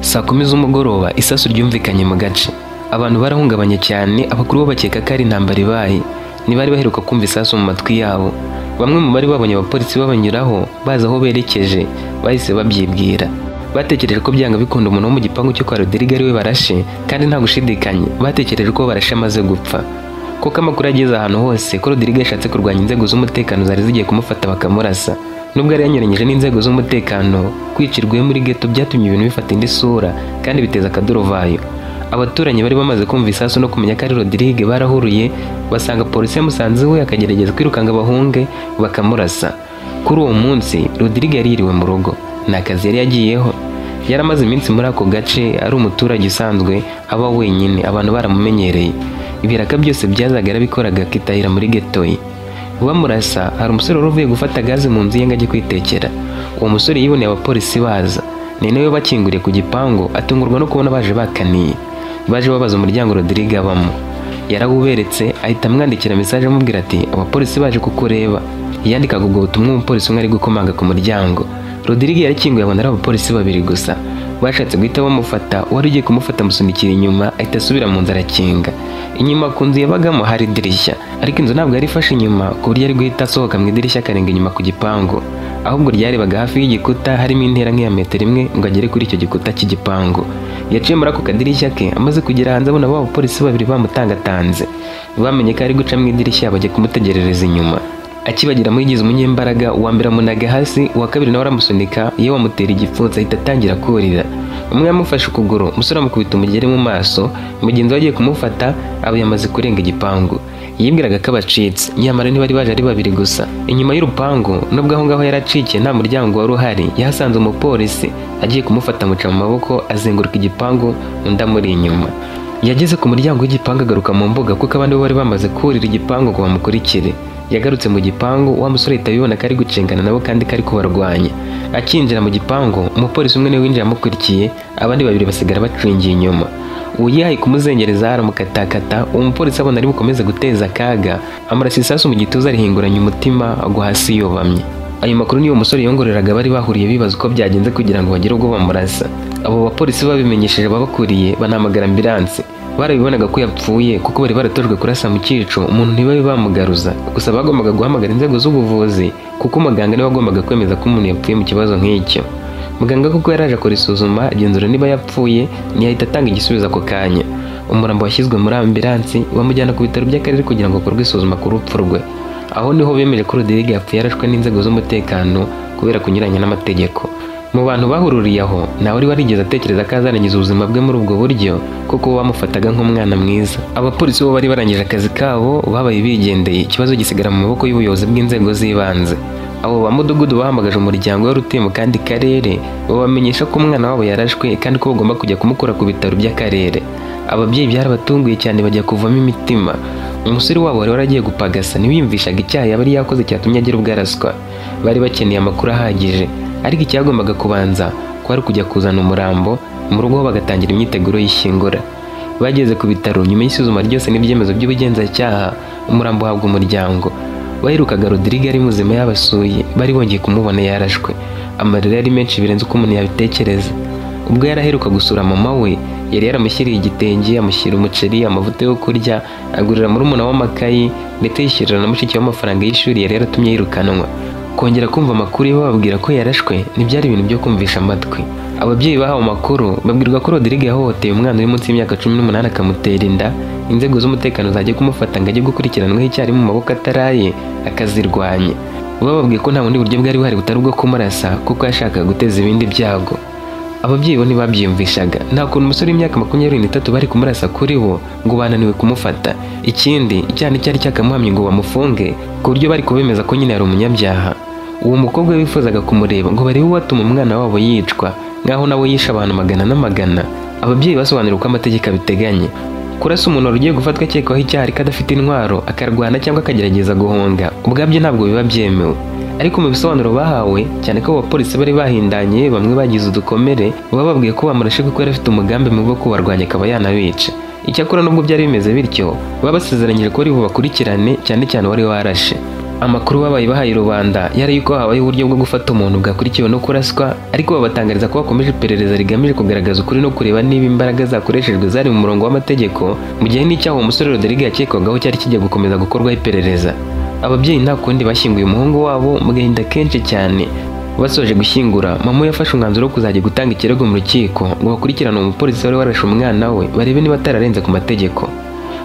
Saa 10 z'umugoroba isasu ryumvikanye mu gace. Abantu barahungabanye cyane, abakuru bo bakeka ko ari intambara ibaye. Ntibari baheruka kumva isasu mu matwi yabo. Bamwe mu bari babonye abapolisi babanyuraho bazi aho berekeje bahise babyibwira. Batekereje ko byanga bikunda umuntu wo mu gipangu cyo kwa Rodrigue ari we barashe, kandi nta gushidikanya batekereje ko barashe amaze gupfa. Kuko amakuru ageze ahantu hose ko Rodrigue yashatse kurwanya inzego z'umutekano zari zigiye kumufata bakamurasa. Nubwo yari yanyuranyije n'inzego z'umutekano, kwicirwa iwe muri ghetto byatumye ibintu bifata indi sura kandi biteza akaduruvayo. Abaturanyi bari bamaze kumva isasu no kumenya ko ari Rodrigue barahuruye, basanga polisi yamusanze iwe akagerageza kwirukanga bahunge bakamurasa. Kuri uwo munsi Rodrigue yari yiriwe mu rugo, nta kazi yari yagiyeho. Yari amaze iminsi muri ako gace ari umuturage usanzwe aba wenyine, abantu baramumenyereye. Ibiraka byose byazaga yarabikoraga akitahira muri ghetto ye. Bamurasa hari umusore wari uvuye gufata gaze mu nzu ye ngo ajye kwitekera. Uwo musore yiboneye abapolisi baza, ni nawe bakinguriye ku gipangu, atungurwa no kubona baje bakaniye. Baje babaza umuryango Rodrigue abamo. Yarawuberetse ahita amwandikira message amubwira ati abapolisi baje kukureba. Yandikaga ubwo butumwa umupolisi umwe ari gukomanga ku muryango. Rodrigue yarakinguye abona ari abapolisi babiri gusa. Bashatse guhita bamufata, uwari ugiye kumufata amusunikira inyuma ahita asubira mu nzu arakinga. Inyuma ku nzu yabagamo hari idirishya, ariko inzu ntabwo yari ifashe inyuma ku buryo ari guhita asohoka mu idirishya akarenga inyuma ku gipangu. Ahubwo ryarebaga hafi y'igikuta harimo intera nk'iya metero imwe ngo agere kuri icyo gikuta cy'igipangu. Yaciye muri ako kadirishya ke, amaze kugera hanze abona ba bapolisi babiri bamutangatanze. Bamenye ko ari guca mu idirishya bajya kumutegerereza inyuma. Akibagira muyigize umunyembaraga, uwa mbere amunaga hasi, uwa kabiri nawe aramusunika, yewe amutera igipfunsi ahita atangira kurira. Umwe yamufashe ukuguru, umusore amukubita umugeri mu maso, mugenzi we agiye kumufata aba yamaze kurenga igipangu. Yibwiraga ko abacitse, nyamara ntibari baje ari babiri gusa. Inyuma y'urupangu, nubwo aho ngaho yaracikiye nta muryango wari uhari, yahasanze umupolisi agiye kumufata amuca mu maboko, azenguruka igipangu undi amuri inyuma. Yageze ku muryango w'igipangu agaruka mu mbuga kuko abandi bo bari bamaze kurira igipangu ngo bamukurikire. Yagarutse mu gipangu, wa musore ahita abibona ko ari gucengana nabo kandi ko ari kubarwanya. Akinjira mu gipangu, umupolisi umwe niwe winjiye amukurikiye, abandi babiri basigara bacungiye inyuma. Uwo yihaye kumuzengereza aramukatakata, uwo mupolisi abona ari bukomeze guteza akaga, amurasa isasu mu gituza arihinguranya umutima agwa hasi yubamye. Ayo makuru niyo umusore yongoreraga bari bahuriye bibaza uko byagenze kugira ngo bagere ubwo bamurasa. Abo bapolisi babimenyesheje ababakuriye banahamagara ambilanse. Barabibonaga ko yapfuye kuko bari baratojwe kurasa mu cyico umuntu ntibabe bamugaruza. Gusa bagombaga guhamagara inzego z'ubuvuzi kuko muganga niwe wagombaga kwemeza ko umuntu yapfuye mu kibazo nk'icyo. Muganga kuko yaraje akora isuzuma agenzura niba yapfuye, ntiyahita atanga igisubizo ako kanya. Umurambo washyizwe muri ambilansi bamujyana ku bitaro by'akarere kugira ngo hakorwe isuzuma ku rupfu rwe. Aho niho bemeje ko Rodrigue yapfuye yarashwe n'inzego z'umutekano kubera kunyuranya n'amategeko. Mu bantu bahururiye aho, ntawe wari warigeze atekereza ko azarangiza ubuzima bwe muri ubwo buryo, kuko bamufataga nk'umwana mwiza. Abapolisi bo bari barangije akazi kabo babaye bigendeye, ikibazo gisigara mu maboko y'ubuyobozi bw'inzego z'ibanze. Abo ba mudugudu bahamagaje umuryango wari utuye mu kandi karere, babamenyesha ko umwana wabo yarashwe kandi ko bagomba kujya kumukura ku bitaro by'akarere. Ababyeyi byarabatunguye cyane bajya kuvamo imitima. Umusore wabo wari waragiye gupagasa ntiwiyumvishaga icyaha yaba yari yakoze cyatumye agira ubwo araswa. Bari bakeneye amakuru ahagije, ariko icyagombaga kubanza kwari kujya kuzana umurambo mu rugo bagatangira imyiteguro y'ishyingura. Bageze ku bitaro nyuma y'isuzuma ryose n'ibyemezo by'ubugenzacyaha, umurambo uhabwa umuryango. Baherukaga Rodrigue ari muzima yabasuye, bari bongeye kumubona yarashwe. Amarira yari menshi birenze uko umuntu yabitekereza. Ubwo yaraheruka gusura mama we, yari yaramushyiriye igitenge, amushyira umuceri, amavuta yo kurya, agurira murumuna w'amakayi, ndetse yishyurira na mushiki we amafaranga y'ishuri yari yaratumye yirukanwa. Kongera kumva amakuru ye bababwira ko yarashwe ntibyari ibintu byo kumvisha amatwi. Ababyeyi bahawe amakuru babwirwa ko Rodrigue yahohoteye umwana uri munsi y'imyaka 18 akamutera inda, inzego z'umutekano zajya kumufata ngo ajye gukurikiranwaho icyaha mu maboko ataraye akazirwanya. Bababwiye ko nta bundi buryo bwari buhari butari ubwo kumurasa kuko yashakaga guteza ibindi byago. Ababyeyi bo ntibabyiyumvishaga, nta kuntu umusore w'imyaka 23 bari kumurasa kuri bo ngo bananiwe kumufata. Ikindi icyaha cyari cyakamuhamye ngo bamufunge ku buryo bari kubemeza ko nyine yari umunyabyaha. Uwo mukobwa wifuzaga kumureba ngo barebe uwatuma umwana wabo yicwa, nkaho nawe yishe abantu magana n'amagana. Ababyeyi basobanura uko amategeko abiteganya. Kurasa umuntu wari ugiye gufatwa akekwaho icyaha ariko adafite intwaro, akarwana cyangwa akagerageza guhunga, ubwabyo ntabwo biba byemewe. Ariko mu bisobanuro bahawe, cyane ko abapolisi bari bahindanye bamwe bagize udukomere, bababwiye ko bamurashe kuko yari afite umugambi mubi wo kubarwanya akaba yanabica. Icyakora nubwo byari bimeze bityo, babasezeranyije ko bari bubakurikirane cyane cyane uwari warashe. Amakuru babaye bahaye rubanda yari yuko habaye uburyo bwo gufata umuntu bwakurikiwe no kuraswa, ariko babatangariza ko bakomeje iperereza rigamije kugaragaza ukuri no kureba niba imbaraga zakoreshejwe zari mu murongo w'amategeko, mu gihe n'icyaha uwo musore Rodrigue yakekwagaho cyari kijya gukomeza gukorwaho iperereza. Ababyeyi nta kundi bashyinguye umuhungu wabo mu gahinda kenshi cyane. Basoje gushyingura, mama yafashe umwanzuro wo kuzajya gutanga ikirego mu rukiko ngo bakurikirane umupolisi wari warashe umwana we, barebe niba atararenze ku mategeko.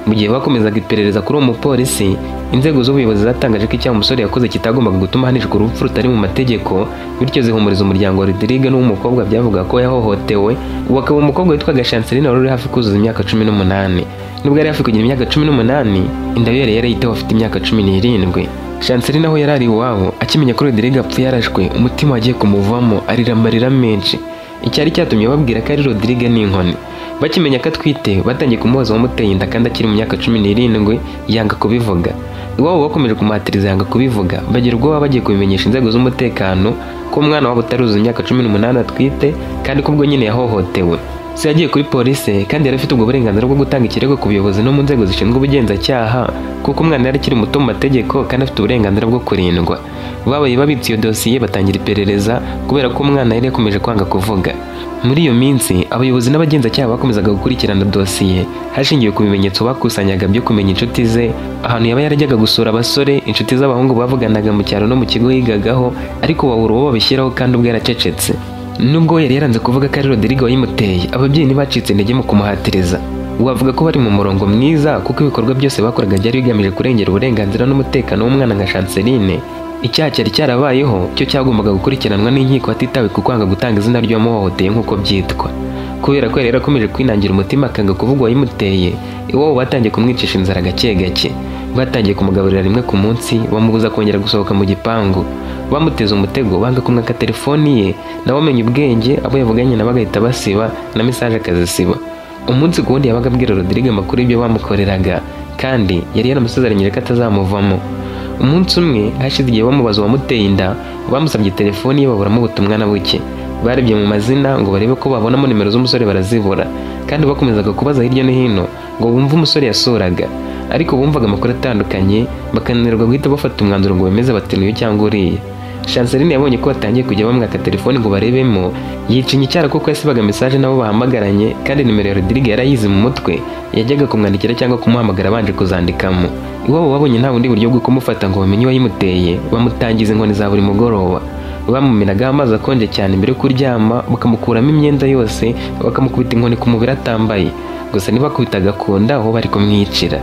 Mu gihe bakomezaga iperereza kuri uwo mupolisi, inzego z'ubuyobozi zatangaje ko icyaha umusore yakoze kitagombaga gutuma ahanishwa urupfu rutari mu mategeko, bityo zihumuriza umuryango wa Rodrigue n'uw'umukobwa byavuga ko yahohotewe, ubu akaba umukobwa witwaga Chanceline wari uri hafi kuzuza imyaka 18. Nubwo yari hafi kugira imyaka 18, inda ye yari yarayitewe afite imyaka 17. Chanceline aho yari ari iwabo, akimenya ko Rodrigue apfuye yarashwe, umutima wagiye kumuvamo, arira amarira menshi. Icyari cyatumye babwira ko ari Rodrigue n'inkoni. Bakimenya ko atwite, batangiye kumubaza uwamuteye inda kandi akiri mu myaka 17, yanga kubivuga. Iwabo bakomeje kumuhatiriza yanga kubivuga, bagira ubwoba bagiye kubimenyesha inzego z'umutekano ko umwana wabo utaruzuza imyaka 18 atwite kandi ko ubwo nyine yahohotewe. Se yagiye kuri polisi kandi yari afite ubwo burenganzira bwo gutanga ikirego ku buyobozi no mu nzego zishinzwe ubugenzacyaha, kuko umwana yari akiri muto mu mategeko kandi afite uburenganzira bwo kurindwa. Babaye babitse iyo dosiye batangira iperereza kubera ko umwana yari yakomeje kwanga kuvuga. Muri iyo minsi abayobozi n'abagenzacyaha bakomezaga gukurikirana dosiye hashingiwe ku bimenyetso bakusanyaga byo kumenya inshuti ze, ahantu yaba yarajyaga gusura abasore, inshuti z'abahungu bavuganaga mu cyaro no mu kigo yigagaho, ariko babura uwo babishyiraho kandi ubwo yaracecetse. Nubwo yari yaranze kuvuga ko ari Rodrigue wayimuteye, ababyeyi ntibacitse intege mu kumuhatiriza. Wavuga ko bari mu murongo mwiza kuko ibikorwa byose bakoraga byari bigamije kurengera uburenganzira n'umutekano w'umwana nka Chanceline. Icyaha cyari cyarabayeho cyo cyagombaga gukurikiranwa n'inkiko hatitawe ku kwanga gutanga izina ry'uwamuhohoteye nk'uko byitwa. Kubera ko yari yarakomeje kwinangira umutima akanga kuvuga uwayimuteye, iwabo batangiye kumwicisha inzara gake gake. Batangiye kumugaburira rimwe ku munsi, bamubuza kongera gusohoka mu gipangu. Bamuteze umutego banga kumwaka telefoni ye, nawe amenya ubwenge, abo yavuganye nabo agahita basiba na message akazisiba. Umunsi ku wundi yabaga abwira Rodrigue amakuru y'ibyo bamukoreraga, kandi yari yaramusezeranyije ko atazamuvamo. Umunsi umwe hashize igihe bamubaza uwamuteye inda, bamusabye telefoni ye baburamo ubutumwa na buke. Barebye mu mazina ngo barebe ko babonamo nimero z'umusore barazibura, kandi bakomezaga kubaza hirya no hino ngo bumve umusore yasuraga, ariko bumvaga amakuru atandukanye bakananirwa guhita bafata umwanzuro ngo bemeze bati n'uyu cyangwa uriya. Chanceline yabonye ko batangiye kujya bamwaka telefoni ngo barebemo, yicinya icyara kuko yasibaga message nabo bahamagaranye, kandi nimero ya Rodrigue yarayizi mu mutwe, yajyaga kumwandikira cyangwa kumuhamagara abanje kuzandikamo. Iwabo babonye nta bundi buryo bwo kumufata ngo bamenye uwayimuteye, bamutangiza inkoni za buri mugoroba. Bamumenagaho amazi akonje cyane mbere yo kuryama, bakamukuramo imyenda yose, bakamukubita inkoni ku mubiri atambaye. Gusa ntibakubitaga ku nda aho bari kumwicira.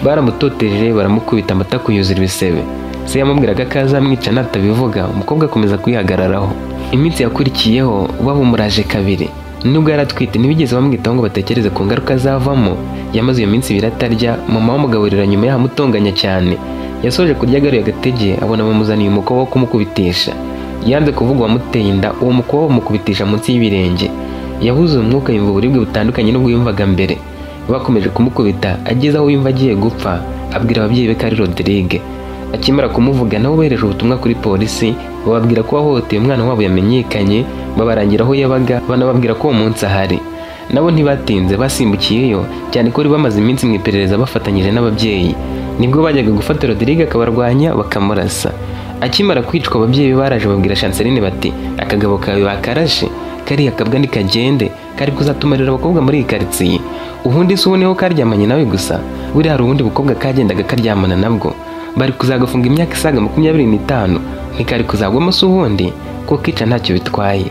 Baramutoteje, baramukubita amata kuyuzura ibisebe. Se yamubwiraga ko azamwica natabivuga, umukobwa akomeza kwihagararaho. Iminsi yakurikiyeho babumuraje kabiri. Nubwo yari atwite ntibigeze bamwitaho ngo batekereze ku ngaruka azavamo. Yamaze iyo minsi ibiri atarya, mama wamugaburira nyuma yahamutonganya cyane. Yasoje kurya agaruye agatege, abona bamuzaniye umukobwa wo kumukubitisha. Yanze kuvuga uwamuteye inda, uwo mukobwa bamukubitisha munsi y'ibirenge. Yabuze umwuka yumva uburibwe butandukanye n'ubwo yumvaga mbere. Bakomeje kumukubita ageze aho yumva agiye gupfa, abwira ababyeyi be ko ari Rodrigue. Akimara kumuvuga nabo bohereje ubutumwa kuri polisi, bababwira ko uwahohoteye umwana wabo yamenyekanye, babarangira aho yabaga, banababwira ko uwo munsi ahari. Nabo ntibatinze basimbukiyeyo, cyane ko bari bamaze iminsi mu iperereza bafatanyije n'ababyeyi. Nibwo bajyaga gufata Rodrigue akabarwanya bakamurasa. Akimara kwicwa ababyeyi be baraje babwira Chanceline bati akagabo kawe bakarashe, kariya kabwa ntikagende, kari kuzatumarira abakobwa muri iyi karitsiye. Ubundi se uboneho karyamanye nawe gusa, buriya hari ubundi bukobwa kagendaga karyamana nabwo. Bari kuzagafunga imyaka isaga 25, ntikari kuzagwamo se ubundi, ko kica ntacyo bitwaye.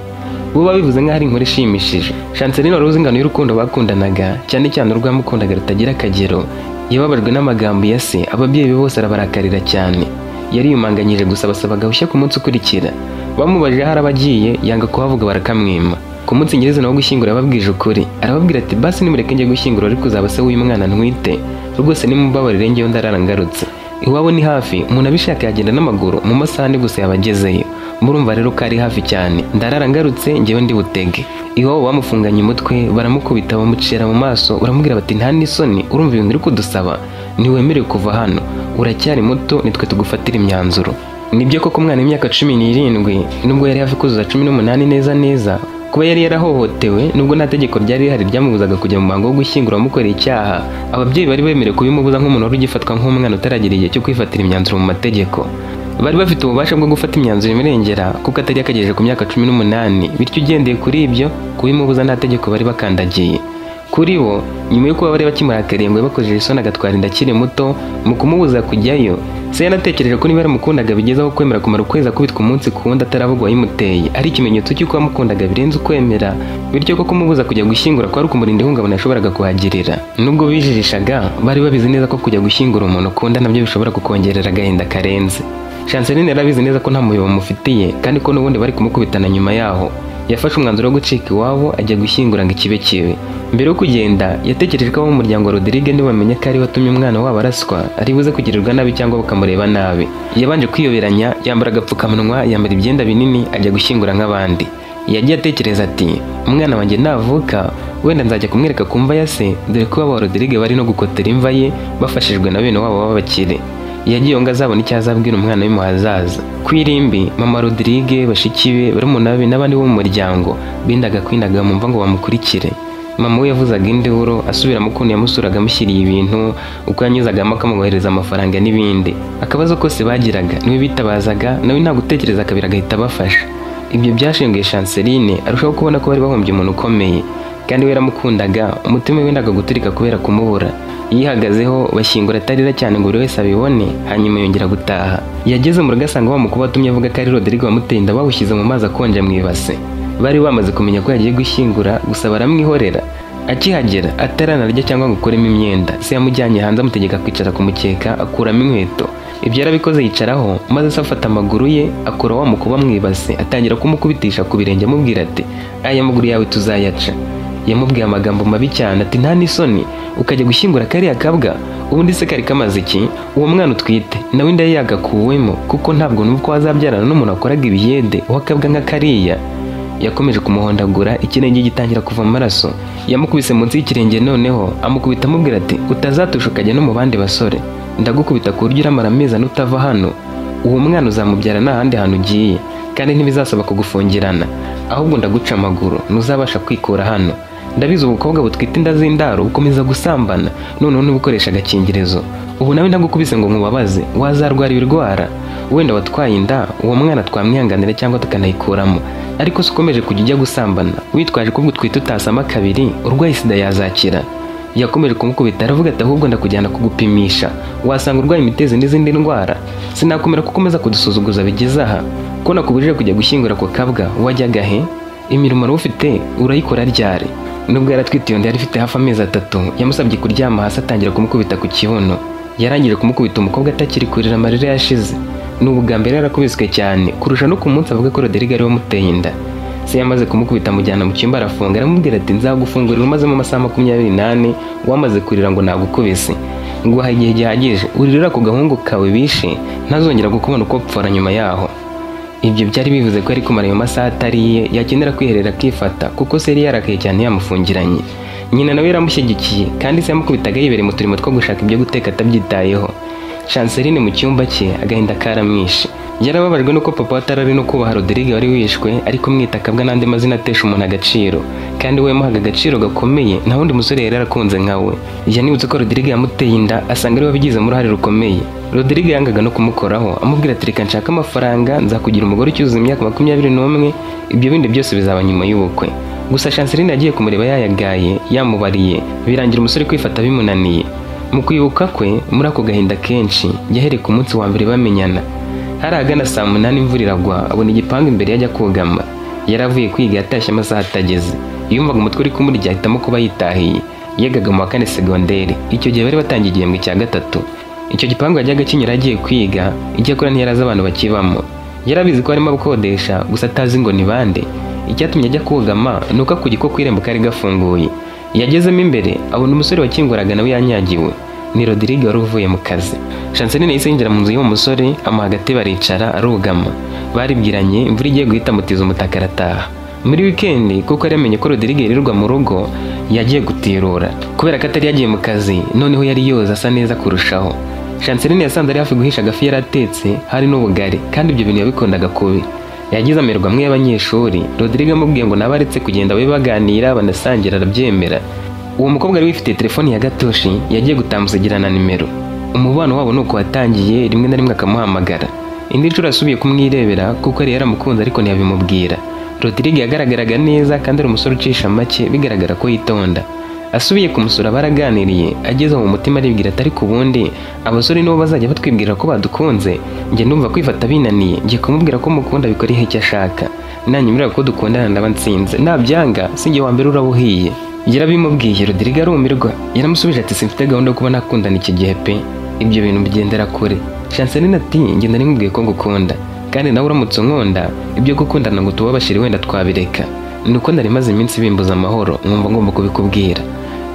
Bo babivuze nk'aho ari inkuru ishimishije. Chanceline wari uzi ingano y'urukundo bakundanaga, cyane cyane urwamukundaga rutagira akagero, yababajwe n'amagambo ya se, ababyeyi be bose arabarakarira cyane. Yariyumanganyije gusa basaba gahushya ku munsi ukurikira. Bamubajije aho agiye, yanga kuhavuga barakamwima. Ku munsi nyirizina wo gushyingura yababwije ukuri, arababwira ati basi nimureke njye gushyingura ariko uzaba se w'uyu mwana ntwite, rwose nimubabarire njyewe ndarara ngarutse. Iwabo ni hafi, umuntu abishaka yagenda n'amaguru mu masaha ane gusa yabagezeyo. Murumva rero ko ari hafi cyane, ndarara ngarutse njyewe ndi butege. Iwabo bamufunganye umutwe, baramukubita bamucira mu maso, baramubwira bati nta n'isoni, urumva ibintu uri kudusaba, ntiwemerewe kuva hano, uracyari muto, nitwe tugufatira imyanzuro. Nibyo koko umwana w'imyaka 17 nubwo yari hafi kuzuza 18 neza neza, Kuba yari yarahohotewe nubwo nta tegeko ryari rihari ryamubuzaga kujya mu muhango wo gushyingura uwamukoreye icyaha, ababyeyi bari bemerewe kubimubuza nk'umuntu wari ugifatwa nk'umwana utaragira igihe cyo kwifatira imyanzuro mu mategeko. Bari bafite ububasha bwo gufata imyanzuro imurengera kuko atari yakagejeje ku myaka 18, bityo ugendeye kuri ibyo kubimubuza nta tegeko bari bakandagiye. Kuri bo, nyuma yo kuba bari bakimurakariye ngo yabakojeje isoni agatwara inda akiri muto, mu kumubuza kujyayo, se yanatekereje ko niba yaramukundaga bigezaho kwemera kumara ukwezi akubitwa umunsi ku wundi ataravuga uwayimuteye, ari ikimenyetso cy'uko yamukundaga birenze ukwemera, bityo ko kumubuza kujya gushyingura kwari ukumurinda ihungabana yashoboraga kuhagirira. Nubwo bijijishaga, bari babizi neza ko kujya gushyingura umuntu ukunda nabyo bishobora kukongerera agahinda karenze. Chanceline yarabizi neza ko nta muyobo mufitiye kandi ko n'ubundi bari kumukubitana nyuma yaho. Yafashe umwanzuro wo gucika iwabo ajya gushyingura ngo ikibe kibe. Mbere yo kugenda, yatekereje ko abo mu muryango wa Rodrigue nibamenya ko ari we watumye umwana wabo araswa, ari buze kugirirwa nabi cyangwa bakamureba nabi. Yabanje kwiyoberanya, yambara agapfukamunwa, yambara ibyenda binini, ajya gushyingura nk'abandi. Yagiye atekereza ati, umwana wanjye navuka, wenda nzajya kumwereka ku mva ya se, dore ko iwabo wa Rodrigue bari no gukotera imva ye, bafashijwe na bene wabo b'abakire. Yagiye ngo azabona icyo azabwira umwana we mu hazaza. Ku irimbi, mama Rodrigue, bashiki be, barumuna be n'abandi bo mu muryango bendaga kwinaga mu mva ngo bamukurikire. Mama we yavuzaga induru asubiramo ukuntu yamusuraga amushyiriye ibintu, uko yanyuzagamo akamwohereza amafaranga n'ibindi. Akabazo kose bagiraga niwe bitabazaga, nawe nta gutekereza kabiri agahita abafasha. Ibyo byashenguye Chanceline arushaho kubona ko bari bahombye umuntu ukomeye, kandi we yaramukundaga, umutima we wendaga guturika kubera kumubura. Yihagazeho bashyingura atarira cyane ngo buri wese abibone, hanyuma yongera gutaha. Yageze mu rugo asanga wa mukobwa watumye avuga ko ari Rodrigue wamuteye inda bawushyize mu mazi akonje mu ibase. Bari bamaze kumenya ko yagiye gushyingura, gusa baramwihorera. Akihagera ataranarya cyangwa ngo akuremo imyenda, se yamujyanye hanze amutegeka kwicara ku mukeka akuramo inkweto. Ibyo yarabikoze yicaraho, maze se afata amaguru ye akura wa mukuba mu ibase, atangira kumukubitisha ku birenge amubwira ati, aya maguru yawe tuzayaca. Yamubwiye amagambo mabi cyane ati nta n'isoni ukajya gushyingura kariya kabwa, ubundi se kari kamaze iki? Uwo mwana utwite nawe inda ye yagakuwemo, kuko ntabwo numva ko wazabyarana n'umuntu wakoraga ibiyede w'akabwa nka kariya. Yakomeje kumuhondagura, ikirenge gitangira kuva amaraso. Yamukubise munsi y'ikirenge noneho amukubita amubwira ati utazatusha ukajya no mu bandi basore, ndagukubita ku buryo uramara amezi ane utava hano. Uwo mwana uzamubyara nta handi hantu ugiye, kandi ntibizasaba kugufungirana, ahubwo ndaguca amaguru ntuzabasha kwikura hano. Ndabizi ubukobwa butwite inda z'indaro bukomeza gusambana, noneho ntibukoresha agakingirizo. Ubu nawe ntagukubise ngo nkubabaze, wazarwara ibirwara. Wenda watwaye inda, uwo mwana twamwihanganira cyangwa tukanayikuramo, ariko se ukomeje kujya ujya gusambana witwaje ko utwite utasama kabiri, urwaye sida yazakira. Yakomeje kumukubita aravuga ati ahubwo ndakujyana kugupimisha, wasanga urwaye imitezi n'izindi ndwara. Sinakomera ko ukomeza kudusuzuguza bigeze aha, ko nakubujije kujya gushyingura ako kabwa wajyaga he? Imirimo wari ufite urayikora ryari? Nubwo yaratwite iyo nda yari ifite hafi amezi 3, yamusabye kuryama hasi atangira kumukubita ku kibuno. Yarangije kumukubita umukobwa atakiri kurira, amarira yashize. Ni ubwa mbere yarakubiswe cyane kurusha no ku munsi avuga ko Rodrigue ari we wamuteye inda. Se yamaze kumukubita amujyana mu cyumba arafunga, aramubwira ati nzagufungurira umazemo amasaha 24 wamaze kurira ngo nagukubise. Nguha igihe gihagije uririra ku gahungu kawe bishe, ntazongera kukubona uko pfora nyuma yaho. Ibyo byari bivuze ko yari kumara ayo masaha atariye, yakenera kwiherera akifata, kuko se yari yarakaye cyane yamufungiranye. Nyina nawe yaramushyigikiye, kandi se yamukubitaga yibereye mu turimo two gushaka ibyo guteka atabyitayeho. Chanceline mu cyumba cye agahinda karamwishe. Yarababajwe nuko papa atarari no kubaha Rodrigue wari wishwe, ariko mwita akabwa n'andi mazina atesha umuntu agaciro, kandi we yamuhaga agaciro gakomeye, nta wundi musore yari yarakunze nka we. Yanibutse ko Rodrigue yamuteye inda, asanga ari we wabigizemo uruhare rukomeye. Rodrigue yangaga no kumukoraho, amubwira ati reka nshake amafaranga, nzakugira umugore ucyuzuza imyaka 21, ibyo bindi byose bizaba nyuma y'ubukwe. Gusa Chanceline yagiye kumureba yayagaye, yamubariye, birangira umusore kwifata bimunaniye. Mu kwibuka kwe, muri ako gahinda kenshi, yahereye ku munsi wa mbere bamenyana. Hari ahagana saa 8 imvura iragwa, abona igipangu imbere yajya kugama. Yaravuye kwiga yatashye amasaha atageze. Yumvaga umutwe uri kumurya ahitamo kuba yitahiye. Yigaga mu wa 4 segonderi, icyo gihe bari batangiye igihembwe cya 3. Icyo gipangu yajyaga kinyura agiye kwiga, icyakora ntiyarazi abantu bakibamo. Yarabizi ko harimo abakodesha, gusa atazi ngo ni bande. Icyatumye ajya kugama ni uko akugi ko ku irembo kari gafunguye. Yagezemo imbere abona umusore wakinguraga nawe yanyagiwe. Ni Rodrigue wari uvuye mu kazi. Chanceline yahise yinjira mu nzu y'uwo musore, amuha agatebe aricara arugama. Baribwiranye imvura igiye guhita amutiza umutaka arataha. Muri wikendi kuko yari yamenye ko Rodrigue yirirwa mu rugo, yagiye gutirura. Kubera ko atari yagiye mu kazi, noneho yari yoza asa neza kurushaho. Chanceline yasanze ari hafi guhisha agafi yari atetse, hari n'ubugari, kandi ibyo bintu yabikundaga kubi. Yagize amerwa amwe y'abanyeshuri. Rodrigue amubwiye ngo nawe aretse kugenda babe baganira banasangira, arabyemera. Uwo mukobwa wari wifitiye telefoni ya gatoshi yagiye gutamusigira na nimero. Umubano wabo nuko watangiye, rimwe na rimwe akamuhamagara. Indi nshuro asubiye kumwirebera kuko yari yaramukunze ariko ntiyabimubwira. Rodrigue yagaragaraga neza kandi ari umusore ucisha make, bigaragara ko yitonda. Asubiye kumusura baraganiriye, ageze mu mutima aribwira ati ariko ubundi abasore nibo bazajya batwibwira ko badukunze, njye ndumva kwifata binaniye, ngiye kumubwira ko mukunda bikora ihe icyo ashaka, nanyemerera ko dukundana ndaba nsinze, nabyanga sinjye wa mbere urabuhiye. Yarabimubwiye, Rodrigue arumirwa. Yaramusubije ati simfite gahunda yo kuba nakundana iki gihe pe, ibyo bintu bigendera kure. Chanceline ati njye nari nkubwiye ko ngukunda, kandi nawe uramutse unkunda ibyo gukundana ngo tubabashire wenda twabireka, nuko nari maze iminsi bimbuza amahoro nkumva ngomba kubikubwira.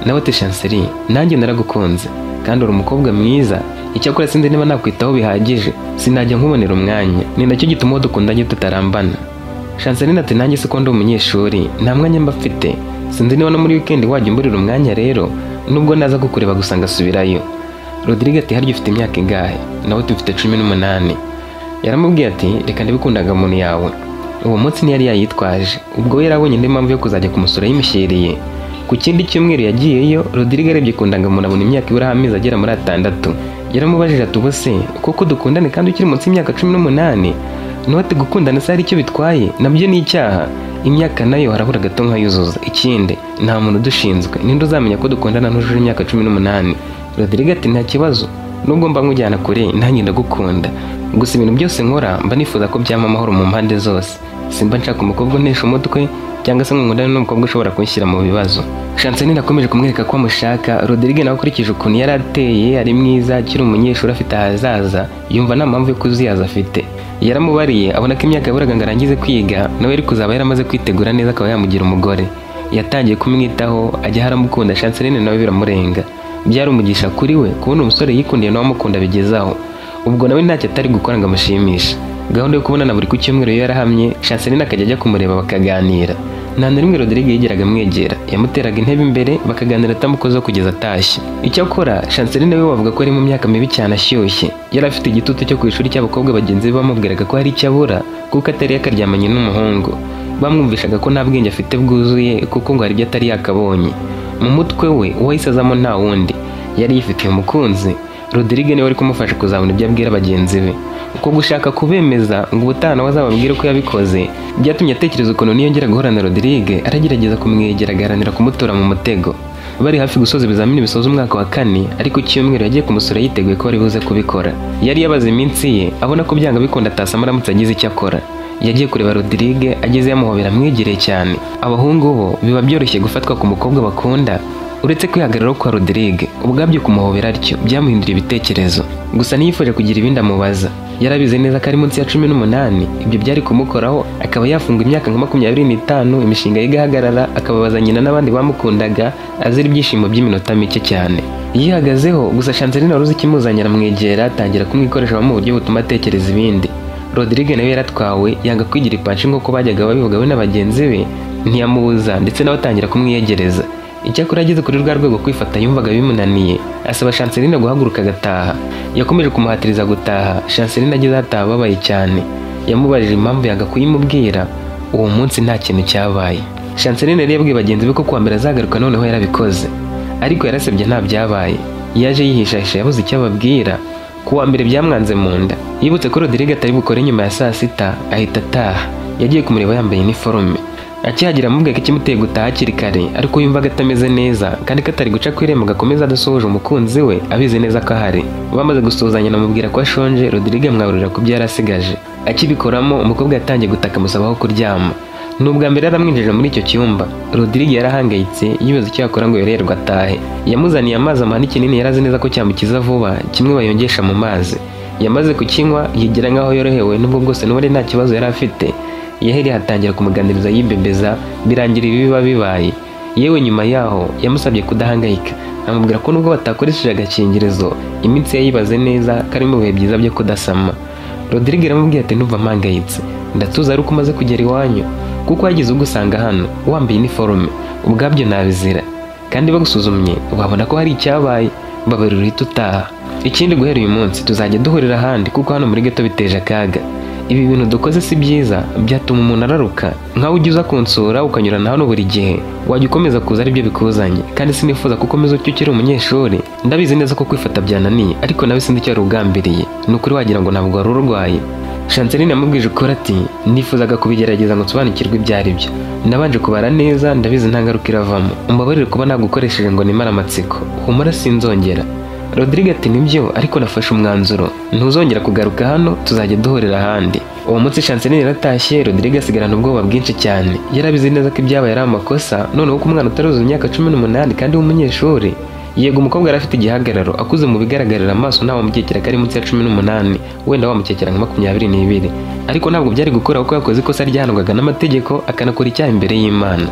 Nawe ati Chanceline nanjye naragukunze kandi uri umukobwa mwiza, icyakora sinzi niba nakwitaho bihagije, sinajya nkubonera umwanya, ni nacyo gituma uwo dukundanye tutarambana. Chanceline ati nanjye siko ndi umunyeshuri nta mwanya mba mfite, sinzi niba no muri weekend wajya umburira umwanya rero, nubwo naza kukureba gusa ngasubirayo. Rodrigue ati harya ufite imyaka ingahe? Nawe ati mfite 18. Yaramubwiye ati reka ndabikundaga umuntu yawe. Uwo munsi ntiyari yayitwaje, ubwo we yarabonye indi mpamvu yo kuzajya kumusura yimushyiriye. Ku kindi cyumweru yagiyeyo, Rodrigue arebye ku ndangamuntu abona imyaka ibura amezi agera muri 6. Yaramubajije ati ubu se koko dukundane kandi ukiri munsi y'imyaka 18? Nawe ati gukundana se hari icyo bitwaye? Nabyo ni icyaha. Imyaka nayo harabura gato nkayuzuza. Ikindi nta muntu udushinzwe, ninde uzamenya ko dukundana ntujuje imyaka 18? Rodrigue ati nta kibazo, nubwo mba nkujyana kure nanjye ndagukunda, gusa ibintu byose nkora mba nifuza ko byampa amahoro mu mpande zose, simba nshaka umukobwa untesha umutwe cyangwa se nkundane n'umukobwa ushobora kunshyira mu bibazo. Chanceline akomeje kumwereka ko amushaka. Rodrigue nawe akurikije ukuntu yari ateye, ari mwiza, akiri umunyeshuri afite ahazaza, yumva nta mpamvu yo kuzuyaza afite. Yaramubariye abona ko imyaka yaburaga ngo arangize kwiga, nawe yari kuzaba yaramaze kwitegura neza akaba yamugira umugore. Yatangiye kumwitaho, ajya aramukunda, Chanceline nawe biramurenga. Byari umugisha kuri we kubona umusore yikundiye nawe amukunda bigezaho. Ubwo nawe ntacyo atari gukora ngo amushimishe. Gahunda yo kubonana buri ku cyumweru yarahamye, Chanceline akajya ajya kumureba bakaganira. Nta na rimwe Rodrigue yigeraga amwegera, yamuteraga intebe imbere bakaganira atamukozeho kugeza atashye. Icyakora Chanceline we bavuga ko ari mu myaka mibi cyane ashyushye, yari afite igitutu cyo ku ishuri cy'abakobwa bagenzi be bamubwiraga ko hari icyo abura kuko atari yakaryamanye n'umuhungu. Bamwumvishaga ko nta bwenge afite bwuzuye kuko ngo hari ibyo atari yakabonye. Mu mutwe we uwahise azamo nta wundi, yari yifitiye umukunzi. Rodrigue niwe wari kumufasha kuzabona ibyo abwira bagenzi be. Uko gushaka kubemeza ngo ubutaha nawe azababwire ko yabikoze, byatumye atekereza ukuntu niyongera guhura na Rodrigue aragerageza kumwegera agaharanira kumutura mu mutego. Bari hafi gusoza ibizamini bisoza umwaka wa 4, ariko cyumweru yagiye kumusura yiteguye ko ari buze kubikora. Yari yabaze iminsi ye abona ko byanga bikunda atasama aramutse agize icyo akora. Yagiye kureba Rodrigue ageze yamuhobera amwegereye cyane. Abahungu bo biba byoroshye gufatwa ku mukobwa bakunda, uretse kwihagararaho kwa Rodrigue ubwabyo kumuhobera atyo byamuhindura ibitekerezo. Gusa ntiyifuje kugira ibindi amubaza, yarabizi neza ko ari munsi ya 18, ibyo byari kumukoraho akaba yafunga imyaka nka 25, imishinga ye igahagarara, akababaza nyina n'abandi bamukundaga azira ibyishimo by'iminota mike cyane. Yihagazeho gusa Chanceline wari uzi ikimuzanye aramwegera atangira kumwikoresha mu buryo butuma atekereza ibindi. Rodrigue nawe yaratwawe yanga kwigira ipanshi nk'uko bajyaga babivuga we na bagenzi be, ntiyamubuza ndetse nawe atangira kumwiyegereza. Icyakora ageze kuri rwa rwego kwifata yumvaga bimunaniye, asaba Chanceline guhaguruka agataha. Yakomeje kumuhatiriza gutaha, Chanceline ageze ataha ababaye cyane. Yamubajije impamvu yanga kuyimubwira, uwo munsi nta kintu cyabaye. Chanceline yari yabwiye bagenzi be ko kuwa mbere azagaruka noneho yarabikoze, ariko yarasebye nta byabaye. Yaje yihishahisha yabuze icyo ababwira. Kuwa mbere byamwanze mu nda. Yibutse ko Rodrigue atari bukore nyuma ya saa 6, ahita ataha. Yagiye kumureba yambaye iniforume. Akihagera amubwiye ko ikimuteye gutaha hakiri kare ariko yumvaga atameze neza kandi ko atari guca ku irembo gakomeza adasohoje umukunzi we abizi neza ko ahari. Bamaze gusuhuzanya anamubwira ko ashonje, Rodrigue amwaburira ku byo yari asigaje. Akibikoramo umukobwa yatangiye gutaka amusaba aho kuryama. Ni ubwa mbere yaramwinjije muri icyo cyumba. Rodrigue yarahangayitse yibaza icyo yakora ngo yoroherwe atahe. Yamuzaniye amazi amuha n'ikinini yari azi neza ko cyamukiza vuba, kimwe bayongesha mu mazi. Yamaze kukinywa yigira nkaho yorohewe nubwo bwose n'ubundi nta kibazo yari afite. Yahereye atangira kumuganiriza yibebeza, birangira ibi biba bibaye. Yewe nyuma yaho yamusabye kudahangayika, amubwira ko nubwo batakoresheje agakingirizo iminsi yayibaze neza ko ari mu bihe byiza byo kudasama. Rodrigue aramubwiye ati ndumva mpangayitse, ndatuza ari uko umaze kugera iwanyu, kuko wagize ugusanga hano wambaye iniforume ubwabyo nabizira, kandi bagusuzumye wabona ko hari icyabaye, babarira uhita utaha. Ikindi guhera uyu munsi tuzajya duhurira ahandi kuko hano muri ghetto biteje akaga. Ibi bintu dukoze si byiza, byatuma umuntu araruka. Nkawe ujya uza kunsura ukanyurana hano buri gihe, wajya ukomeza kuza aribyo bikuzanye, kandi sinifuza ko ukomeza utyo ukiri umunyeshuri. Ndabizi neza ko kwifata byananiye, ariko nawe sinzi icyo wari ugambiriye. Ni ukuri wagira ngo ntabwo wari urwaye. Chanceline yamubwije ukuri ati nifuzaga kubigerageza ngo nsobanukirwe ibyo ari byo. Nabanje kubara neza, ndabizi nta ngaruka iravamo. Umbabarire kuba nagukoresheje ngo nimare amatsiko. Humura sinzongera. Rodrigue ati nibyo, ariko nafashe umwanzuro, ntuzongera kugaruka hano, tuzajya duhurira ahandi. Uwo munsi Chanceline yaratashye, Rodrigue asigarana ubwoba bwinshi cyane. Yarabizi neza ko ibyabaye ari amakosa, noneho ko umwana utaruzuza imyaka 18 kandi w'umunyeshuri. Yego umukobwa yari afite igihagararo, akuze mu bigaragarira amaso ntawamukekera ko ari munsi ya 18, wenda wamukekera nka 22. Ariko ntabwo byari gukora kuko yakoze ikosa ryahanwaga n'amategeko, akanakora icyaha imbere y'Imana.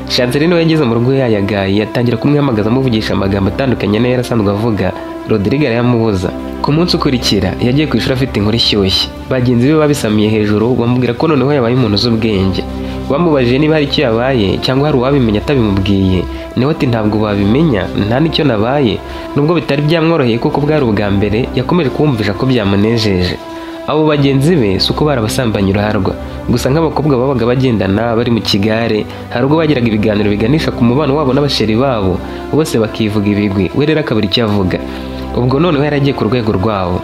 Chanceline we yageze mu rugo yayagaye, yatangira kumwihamagaza amuvugisha amagambo atandukanye n'ayo yari asanzwe avuga. Rodrigue arayamubuza. Ku munsi ukurikira yagiye ku ishuri afite inkuru ishyushye. Bagenzi be babisamiye hejuru bamubwira ko noneho yabaye umuntu uzi ubwenge. Bamubajije niba hari icyo yabaye cyangwa hari uwabimenya atabimubwiye, nawe ati ntabwo babimenya, nta n'icyo nabaye. Nubwo bitari byamworoheye kuko bwari ubwa mbere, yakomeje kubumvisha ko byamunejeje. Abo bagenzi be si uko barabasambanye uruharwa, gusa nk'abakobwa babaga bagendana bari mu kigare, hari ubwo bagiraga ibiganiro biganisha ku mubano wabo n'abasheri babo, bose bakivuga ibigwi, we rero akabura icyo avuga. Ubwo noneho yari agiye ku rwego rwabo.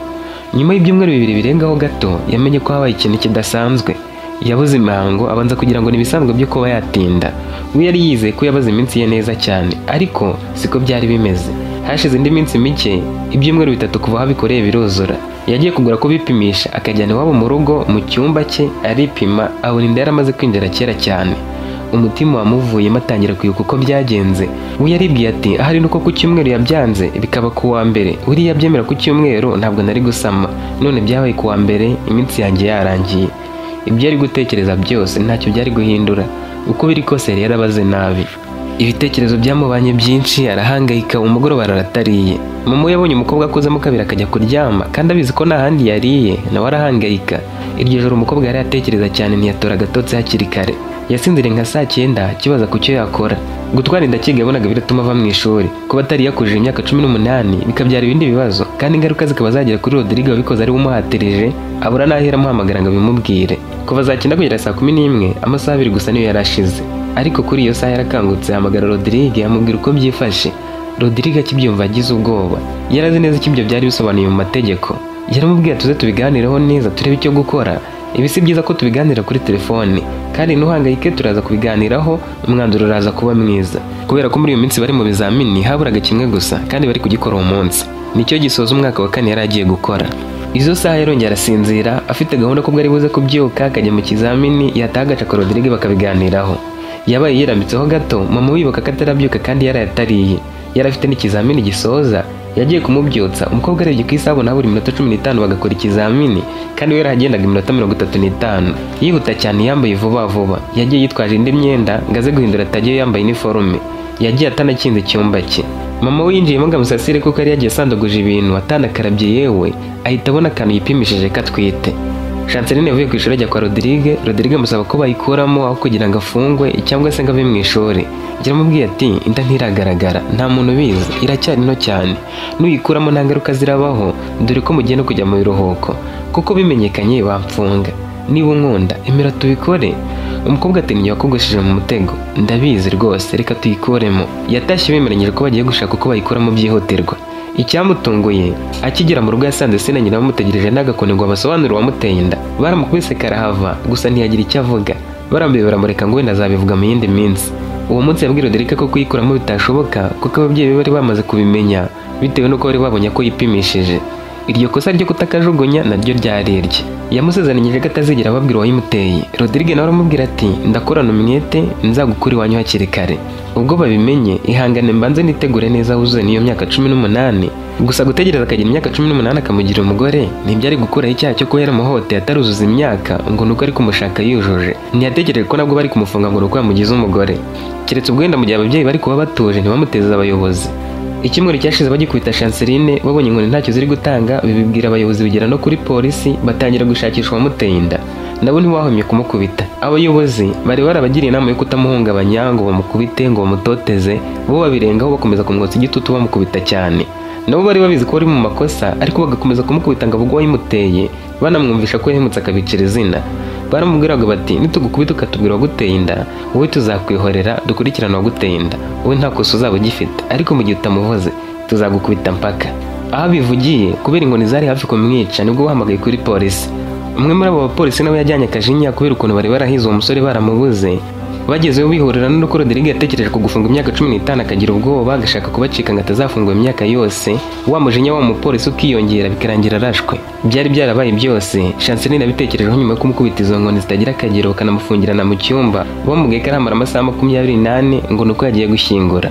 Nyuma y'ibyumweru 2 birengaho gato, yamenye ko habaye ikintu kidasanzwe. Yabuze imihango, abanza kugira ngo ni ibisanzwe byo kuba yatinda. We yari yizeye ko yabaze iminsi ye neza cyane, ariko siko byari bimeze. Hashize indi minsi mike, ibyumweru 3 kuva aho abikoreye biruzura. Yagiye kugura ko bipimisha, akajyana iwabo mu rugo mu cyumba cye aripima, abona inda yaramaze kwinjira kera cyane. Umutima wamuvuyemo atangira kwibuka uko byagenze. We yaribwiye ati ahari nuko ku cyumweru yabyanze bikaba ku wa mbere, uriya byemera ku cyumweru ntabwo nari gusama, none byabaye ku wa mbere, iminsi yanjye yarangiye. Ibyo yari gutekereza byose ntacyo byari guhindura, uko biri kose yari yarabaze nabi. Ibitekerezo byamubanye byinshi, arahangayika, umugoroba aratariye. Mama we yabonye umukobwa akuzemo kabiri akajya kuryama, kandi abizi ko nta handi yariye, nawe arahangayika. Iryo joro umukobwa yari atekereza cyane, ntiyatora agatotsi hakiri kare. Yasinziriye nka saa 9 akibaza ku cyo yakora. Gutwara inda akiga yabonaga biratuma ava mu ishuri. Kuba atari yakujije imyaka 18 bikabyara ibindi bibazo, kandi ingaruka zikaba zagera kuri Rodrigue wabikoze ari we umuhatirije, abura n'ahera amuhamagara ngo abimubwire. Kuva saa 9 kugera saa 11, amasaha 2 gusa niyo yari ashize. Ariko kuri iyo saha yarakangutse, ahamagara Rodrigue amubwira uko byifashe. Rodrigue akibyumva agize ubwoba. Yarazi neza icyo ibyo byari bisobanuye mu mategeko. Yaramubwiye tuze tubiganireho neza turebe icyo gukora. Ibi si byiza ko tubiganira kuri telefone, kandi ntuhangayike turaza kubiganiraho, umwanzuro uraza kuba mwiza. Kubera ko muri iyo minsi bari mu bizamini haburaga kimwe gusa, kandi bari kugikora uwo munsi. Nicyo gisoza umwaka wa 4 yari agiye gukora. Izo saha yarongera arasinzira, afite gahunda ko bwari buze kubyuka akajya mu kizamini, yataha agaca kwa Rodrigue bakabiganiraho. Yabaye yirambitseho gato, mama wibuka ko atarabyuka kandi yarayatariye. Yari afite n'ikizamini gisoza, yagiye kumubyutsa. Umukobwa arebye ku isaha abona habura iminota 15 bagakora ikizamini, kandi we yarahagendaga iminota 35. Yihuta cyane, yambaye vuba vuba. Yagiye yitwaje indi myenda ngo aze guhindura atagiye yambaye iniforume. Yagiye atanakinze icyumba cye. Mama we yinjiyemo ngo amusasire kuko yari yagiye asandaguje ibintu atanakarabye, yewe ahita abona akantu yipimishije ko atwite. Chanceline yavuye ku ishuri ajya kwa Rodrigue. Rodrigue amusaba ko bayikuramo aho kugira ngo afungwe cyangwa se ngo ave mu ishuri. Yaramubwiye ati inda ntiragaragara, nta muntu ubizi, iracyari nto cyane, nuyikuramo nta ngaruka zirabaho, dore ko mugiye no kujya mu biruhuko, kuko bimenyekanye bamfunga. Niba unkunda emera tubikore. Umukobwa ati njye wakogoshije mu mutego, ndabizi rwose, reka tuyikuremo. Yatashye bemeranyije ko bagiye gushaka uko bayikuramo byihutirwa. Icyamutunguye, akigera mu rugo yasanze se na nyina bamutegereje n'agakoni ngo abasobanurire uwamuteye inda. Baramukubise karahava, gusa ntiyagira icyo avuga. Barambiwe baramureka ngo wenda azabivuga mu yindi minsi. Uwo munsi yabwiye Rodrigue ko kuyikuramo bitashoboka kuko ababyeyi be bari bamaze kubimenya bitewe n'uko bari babonye ko yipimishije. Iryo kosa ryo kutakajugunya naryo ryari irye. Yamusezeranyije ko atazigera ababwira uwayimuteye. Rodrigue nawe aramubwira ati ndakorana umwete nzagukura iwanyu hakiri kare. Ubwo babimenye ihangane mbanze nitegure neza wuzuze n'iyo myaka 18. Gusa gutegereza akagira imyaka 18 akamugira umugore ntibyari gukuraho icyaha cyo kuba yaramuhoteye ataruzuza imyaka ngo nuko ari kumushaka yujuje. Ntiyategereje ko nabwo bari kumufunga ngo nuko yamugize umugore. Keretse ubwo wenda mu gihe ababyeyi bari kuba batuje ntibamuteze abayobozi. Icyumweru cyashize bagikubita Chanceline babonye inkoni ntacyo ziri gutanga, bibibwira abayobozi bigera no kuri polisi, batangira gushakisha uwamuteye inda. Nabo ntiwahomye kumukubita. Abayobozi bari barabagiriye inama yo kutamuhungabanya ngo bamukubite ngo bamutoteze, bo babirengaho bakomeza kumwotsa igitutu bamukubita cyane. Nabo bari babizi ko ari mu makosa, ariko bagakomeza kumukubita ngo avuge uwayimuteye, banamwumvisha ko yahemutse akabicira izina. Baramubwiraga bati nitugukubita ukatubwira uwaguteye inda, wowe tuzakwihorera dukurikirane uwaguteye inda, wowe nta kosa uzaba ugifite, ariko mu gihe utamuvuze tuzagukubita mpaka. Aho abivugiye kubera inkoni zari hafi kumwica, nibwo bahamagaye kuri polisi. Umwe muri abo bapolisi nawe yajyanye akajinya kubera ukuntu bari barahize uwo musore baramubuze. Bagezeyo bihurira n'uko Rodrigue yatekereje ku gufunga imyaka 15 akagira ubwoba agashaka kubacika ngo atazafungwa imyaka yose. Wa mujinya wa mupolisi ukiyongera bikarangira arashwe. Byari byarabaye byose, Chanceline abitekerejeho nyuma yo kumukubita izo nkoni zitagira akagero bakanamufungirana mu cyumba, bamubwiye ko aramara amasaha 24 ngo nuko yagiye gushyingura.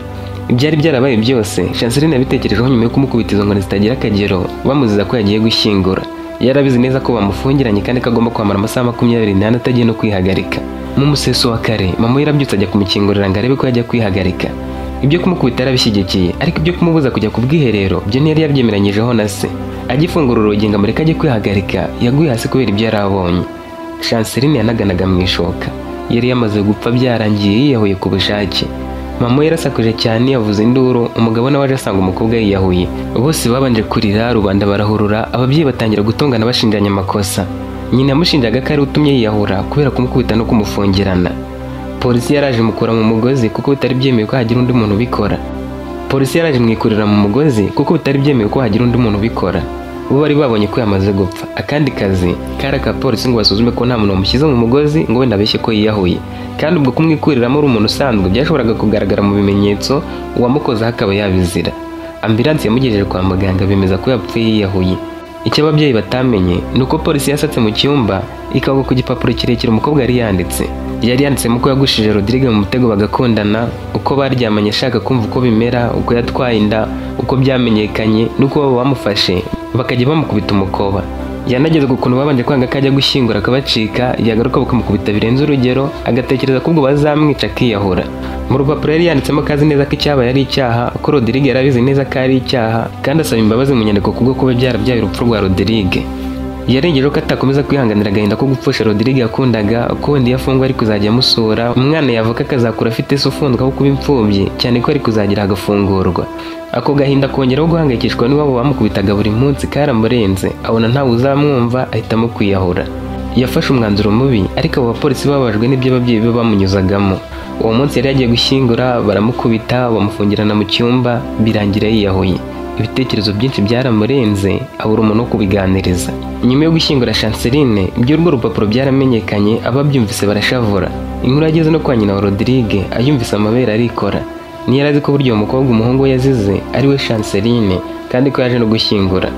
Byari byarabaye byose, Chanceline abitekerejeho nyuma yo kumukubita izo nkoni zitagira akagero, bamuziza ko yagiye gushyingura. Yarabizi neza ko bamufungiranye kandi ko agomba kwamara amasaha 24 atagiye no kwihagarika. Mu museso wa kare, mama we yarabyutse ajya kumukingurira ngo arebe ko yajya kwihagarika. Ibyo kumukubita yarabishyigikiye, ariko ibyo kumubuza kujya ku bwiherero byo ntiyari yabyemeranyijeho na se. Agifungura urugi ngo amureke ajye kwihagarika, yaguye hasi kubera ibyo yari abonye. Chanceline yanaganaga mu ishoka. Yari yamaze gupfa byarangiye yiyahuye ku bushake. Mama we yarasakuje cyane yavuze induru, umugabo nawe aje asanga umukobwa yiyahuye. Bose babanje kurira, rubanda barahurura, ababyeyi batangira gutongana bashinjanya amakosa. Nyina yamushinjaga ko ari utumye yiyahura kubera kumukubita no kumufungirana. Polisi yaraje imukura mu mugozi kuko bitari byemewe ko hagira undi muntu ubikora. Polisi yaraje imwikurira mu mugozi kuko bitari byemewe ko hagira undi muntu ubikora. Bo bari babonye ko yamaze gupfa. Akandi kazi kari aka polisi ngo basuzume ko nta muntu wamushyize mu mugozi ngo wenda abeshye ko yiyahuye. Kandi ubwo kumwikuriramo ari umuntu usanzwe byashoboraga kugaragara mu bimenyetso, uwamukozeho akaba yabizira. Ambilansi yamugejeje kwa muganga bemeza ko yapfuye yiyahuye. Icyo ababyeyi batamenye ni uko polisi yasatse mu cyumba ikagwa ku gipapuro kirekire umukobwa yari yanditse. Yari yanditsemo ko yagushije Rodrigue mu mutego bagakundana, uko baryamanye ashaka kumva uko bimera, uko yatwaye inda, uko byamenyekanye n'uko baba bamufashe bakajya bamukubita umukoba. Yanageze ku kuntu babanje kwanga ko ajya gushyingura akabacika, yagaruka bakamukubita birenze urugero, agatekereza ko ubwo bazamwica akiyahura. Mu rupapuro yari yanditsemo ko azi neza ko icyabaye ari icyaha, ko Rodrigue yarabizi neza ko ari icyaha, kandi asaba imbabazi mu nyandiko kubwo kuba byarabyaye urupfu rwa Rodrigue. Yarengejeho ko atakomeza kwihanganira agahinda ko gupfusha Rodrigue yakundaga, ko wenda iyo afungwa ari kuzajya amusura, umwana yavuka akazakura afite se ufunzwe aho kuba imfubyi, cyane ko ari kuzagira agafungurwa. Ako gahinda kongeraho guhangayikishwa n'iwabo bamukubitaga buri munsi karamurenze, abona ntawe uzamwumva ahitamo kwiyahura. Yafashe umwanzuro mubi, ariko abo bapolisi bababajwe n'ibyo ababyeyi be bamunyuzagamo. Uwo munsi yari yagiye gushyingura, baramukubita, bamufungirana mu cyumba, birangira yiyahuye. Ibitekerezo byinshi byaramurenze, abura umuntu wo kubiganiriza. Nyuma yo gushyingura Chanceline, iby'urwo rupapuro byaramenyekanye, ababyumvise barashavura. Inkuru yageze no kwa nyina wa Rodrigue, ayumvise amabere arikora. Ntiyari azi ko burya uwo mukobwa umuhungu we yazize ari we Chanceline, kandi ko yaje no gushyingura.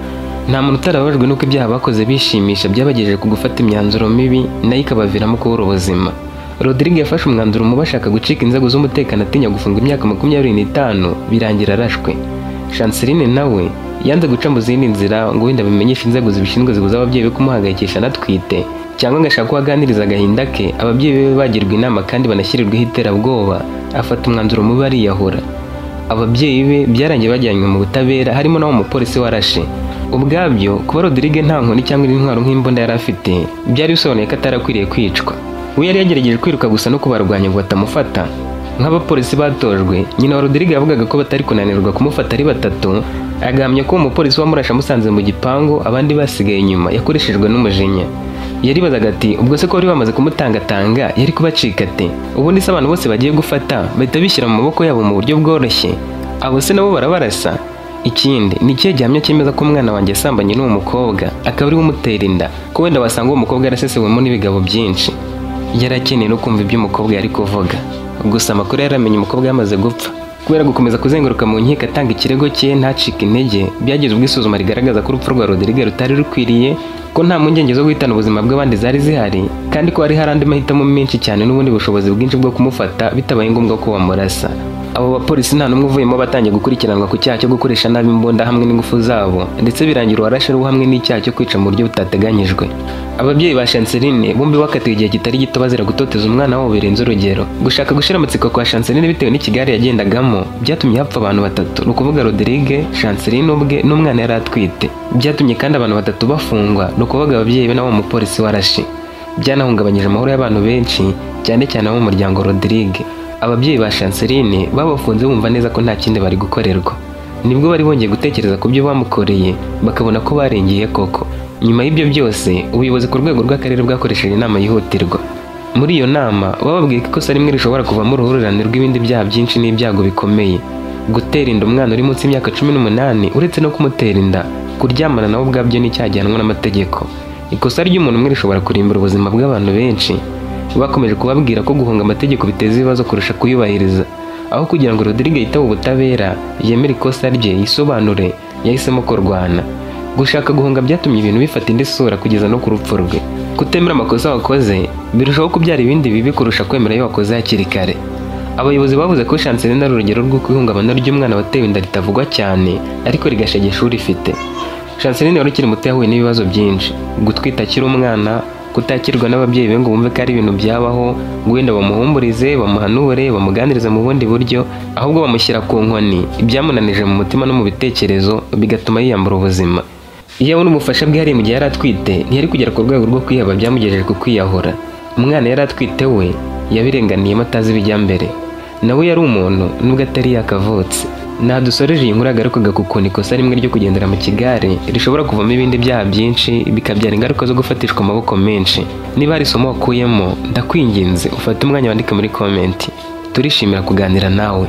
Nta muntu utarababajwe n'uko ibyaha bakoze bishimisha byabagejeje ku gufata imyanzuro mibi, nayo ikabaviramo kubura ubuzima. Rodrigue yafashe umwanzuro mubi ashaka gucika inzego z'umutekano atinya gufunga imyaka 25, birangira arashwe. Chanceline nawe yanze guca mu zindi nzira ngo wenda bimenyeshe inzego zibishinzwe zibuza ababyeyi be kumuhangayikisha anatwite, cyangwa ngo ashake uko aganiriza agahinda ke, ababyeyi be bagirwa inama kandi banashyirirweho iterabwoba, afata umwanzuro mubi ariyahura. Ababyeyi be byarangiye bajyanywe mu butabera, harimo n'uwo mupolisi warashe. Ubwabyo kuba Rodrigue nta nkoni cyangwa intwaro nk'imbunda yari afite, byari bisobanuye ko atarakwiriye kwicwa. We yari yagerageje kwiruka gusa no kubarwanya ngo batamufata. Nk'abapolisi batojwe, nyina wa Rodrigue yavugaga ko batari kunanirwa kumufata ari batatu, agahamya ko uwo mupolisi wamurashe amusanze mu gipangu, abandi basigaye inyuma, yakoreshejwe n'umujinya. Yaribazaga ati ubwo se ko bari bamaze kumutangatanga yari kubacika ate? Ubundi se abantu bose bagiye gufata bahita bishyira mu maboko yabo mu buryo bworoshye, abo se nabo barabarasa? Ikindi ni ikihe gihamya cyemeza ko umwana wanjye yasambanye n'uwo mukobwa akaba ari we umutera inda, ko wenda wasanga uwo mukobwa yarasesewemo n'ibigabo byinshi? Yari akeneye no kumva ibyo umukobwa yari kuvuga. Gusa amakuru yaramenye umukobwa yamaze gupfa. Kubera gukomeza kuzenguruka mu nkiko atanga ikirego cye ntacike intege, byageze ubwo isuzuma rigaragaza ko urupfu rwa Rodrigue rutari rukwiriye, ko nta mpungenge zo guhitana ubuzima bw'abandi zari zihari, kandi ko hari hari andi mahitamo menshi cyane n'ubundi bushobozi bwinshi bwo kumufata bitabaye ngombwa ko bamurasa. Abo bapolisi nta n'umwe uvuyemo batangiye gukurikiranwa ku cyaha cyo gukoresha nabi imbunda hamwe n'ingufu zabo, ndetse birangira uwarashe ari hamwe n'icyaha cyo kwica mu buryo butateganyijwe. Ababyeyi ba Chanceline bombi bakatiwe igihe kitari gito bazira gutoteza umwana wabo birenze urugero. Gushaka gushira amatsiko kwa Chanceline bitewe n'ikigare yagendagamo byatumye hapfa abantu batatu, ni ukuvuga Rodrigue, Chanceline ubwe n'umwana yari atwite. Byatumye kandi abantu batatu bafungwa, ni ukuvuga ababyeyi be n'abo mupolisi warashe. Byanahungabanyije amahoro y'abantu benshi, cyane cyane abo mu muryango Rodrigue. Ababyeyi ba Chanceline babafunze bumva neza ko nta kindi bari gukorerwa. Nibwo bari bongeye gutekereza ku byo bamukoreye, bakabona ko barengeye koko. Nyuma y'ibyo byose, ubuyobozi ku rwego rw'akarere bwakoresheje inama yihutirwa. Muri iyo nama bababwiye ko ikosa rimwe rishobora kuvamo uruhurirane rw'ibindi byaha byinshi n'ibyago bikomeye. Gutera inda umwana uri munsi y'imyaka 18, uretse no kumutera inda, kuryamana nawe ubwabyo ni icyaha gihanwa n'amategeko. Ikosa ry'umuntu umwe rishobora kurimbura ubuzima bw'abantu benshi. Bakomeje kubabwira ko guhunga amategeko biteza ibibazo kurusha kuyubahiriza. Aho kugira ngo Rodrigue yitabe ubutabera, yemere ikosa rye, yisobanure, yahisemo kurwana. Gushaka guhunga byatumye ibintu bifata indi sura kugeza no ku rupfu rwe. Kutemera amakosa wakoze birushaho kubyara ibindi bibi kurusha kwemera ayo wakoze hakiri kare. Abayobozi bavuze ko Chanceline ari urugero rw'uko ihungabana ry'umwana watewe inda ritavugwa cyane, ariko rigashegesha urifite. Chanceline wari ukiri muto yahuye n'ibibazo byinshi: gutwita akiri umwana, kutakirwa n'ababyeyi be ngo bumve ko ari ibintu byabaho, ngo wenda bamuhumburize, bamuhanure, bamuganirize mu bundi buryo, ahubwo bamushyira ku nkoni, ibyamunanije mu mutima no mu bitekerezo bigatuma yiyambura ubuzima. Iyo abona ubufasha bwihariye mu gihe yari atwite, ntiyari kugera ku rwego rwo kwiheba byamugejeje ku kwiyahura. Umwana yari atwite we yabirenganiyemo atazi ibijya mbere. Nawe yari umuntu nubwo atari yakavutse. Nta dusoreje iyi nkuru yagarukaga ku kuntu ikosa rimwe ryo kugendera mu kigare rishobora kuvamo ibindi byaha byinshi, bikabyara ingaruka zo gufatishwa amaboko menshi. Niba hari isomo wakuyemo, ndakwinginze ufate umwanya wandike muri komenti. Turishimira kuganira nawe.